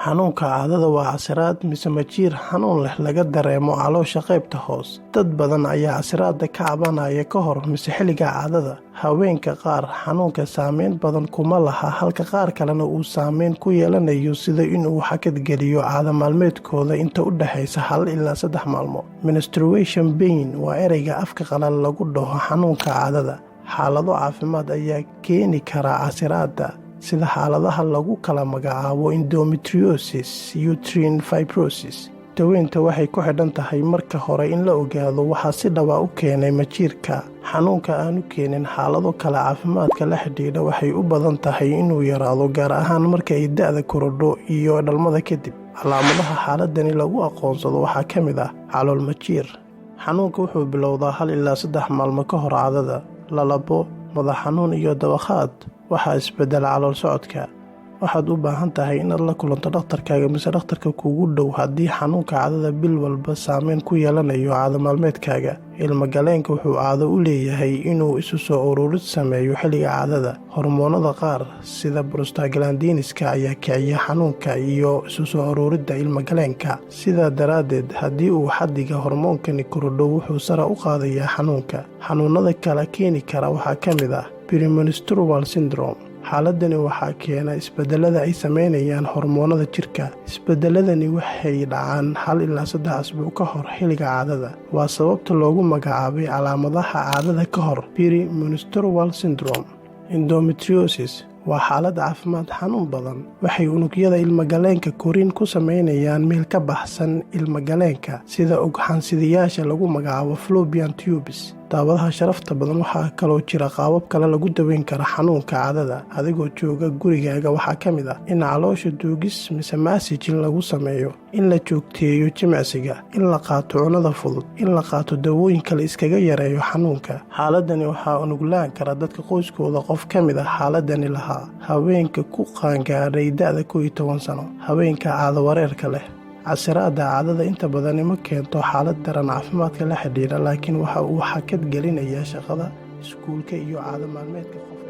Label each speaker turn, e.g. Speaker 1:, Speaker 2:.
Speaker 1: Xanuunka caadada waa casiraad mise majiir xanuun leh laga dareemo caloosha qaybta hoose. Dad badan ayaa casiraadda ka cabanaya ka hor mise xilliga caadada. Haweenka qaar xanuunka saameyn badan kuma laha, halka qaar kalena uu saameyn ku yeelanayo, sida inuu hakad geliyo caado maalmeedkooda inta u dhaxaysa 1 ilaa 3 maalmood. Menstruation pain waa ereyga afka qalaad lagu dhaho xanuunka caadada. Xaalado caafimaad ayaa keeni kara casiraadda, sida xaaladaha lagu kala magacaabo endometriosis, uterine fibrosis. Daweynta waxay ku xidhan tahay marka hore in la ogaado waxaa si dhaba u keenay majiirka. Xanuunka aanu keenin xaalado kale caafimaadka la xidhiidha waxay u badan tahay inuu yaraado, gaar ahaan marka ay da'da korodho iyo dhalmada kadib. Calaamadaha xaaladani lagu aqoonsado waxaa ka mid ah calool majiir. Xanuunka wuxuu bilowdaa 1 ilaa 3 maalmo ka hor caadada, lalabo, madax xanuun iyo dawakhaad. Waxaa isbedela calool socodka. Waxaad u baahan tahay inaad la kulanto dhakhtarkaaga mise dhakhtarka kuugu dhow haddii xanuunka caadada bil walba saameyn ku yeelanayo caado maalmeedkaaga. Ilmagaleenka wuxuu caado u leeyahay inuu isu soo ururid sameeyo xilliga caadada. Hormoonada qaar sida prostaglandins-ka ayaa kiciya xanuunka iyo isu soo ururidda ilmagaleenka. Sidaa daraaddeed, haddii uu xaddiga hormoonkani korodho, wuxuu sare u qaadayaa xanuunka. Xanuunada kala keeni kara waxaa ka mid ah premenstrual syndrome. Xaaladani waxaa keena isbedelada ay sameynayaan hormoonada jirka. Isbedeladani waxay dhacaan 1 ilaa 3 asbuuc ka hor xilliga caadada. Waa sababta loogu magacaabay calaamadaha caadada ka hor, premenstrual syndrome. Endometriosis waa xaalad caafimaad xanuun badan. Waxay unugyada ilmagaleenka koriin ku sameynayaan meel ka baxsan ilmagaleenka, sida ugxansidayaasha lagu magacaabo fallopian tubes. Daawadaha sharafta badan, waxaa kaloo jira qaabab kale lagu daweyn kara xanuunka caadada adigoo jooga gurigaaga. Waxaa ka mid ah in caloosha duugis mise massaging lagu sameeyo, in la joogteeyo jimicsiga, in la qaato cunada fudud, in la qaato dawooyinka la iskaga yareeyo xanuunka. Xaaladani waxaa nuglaan kara dadka qoyskooda qof ka mid ah xaaladani lahaa, haweenka ku qaangaadhay da'da 11 sano, haweenka caado wareerka leh. Casiraadda caadada inta badani ma keento xaalad daran caafimaadka la xidhiidha, laakiin waxa uu hakad gelinayaa shaqada, iskuulka iyo caado maalmeedka qofka.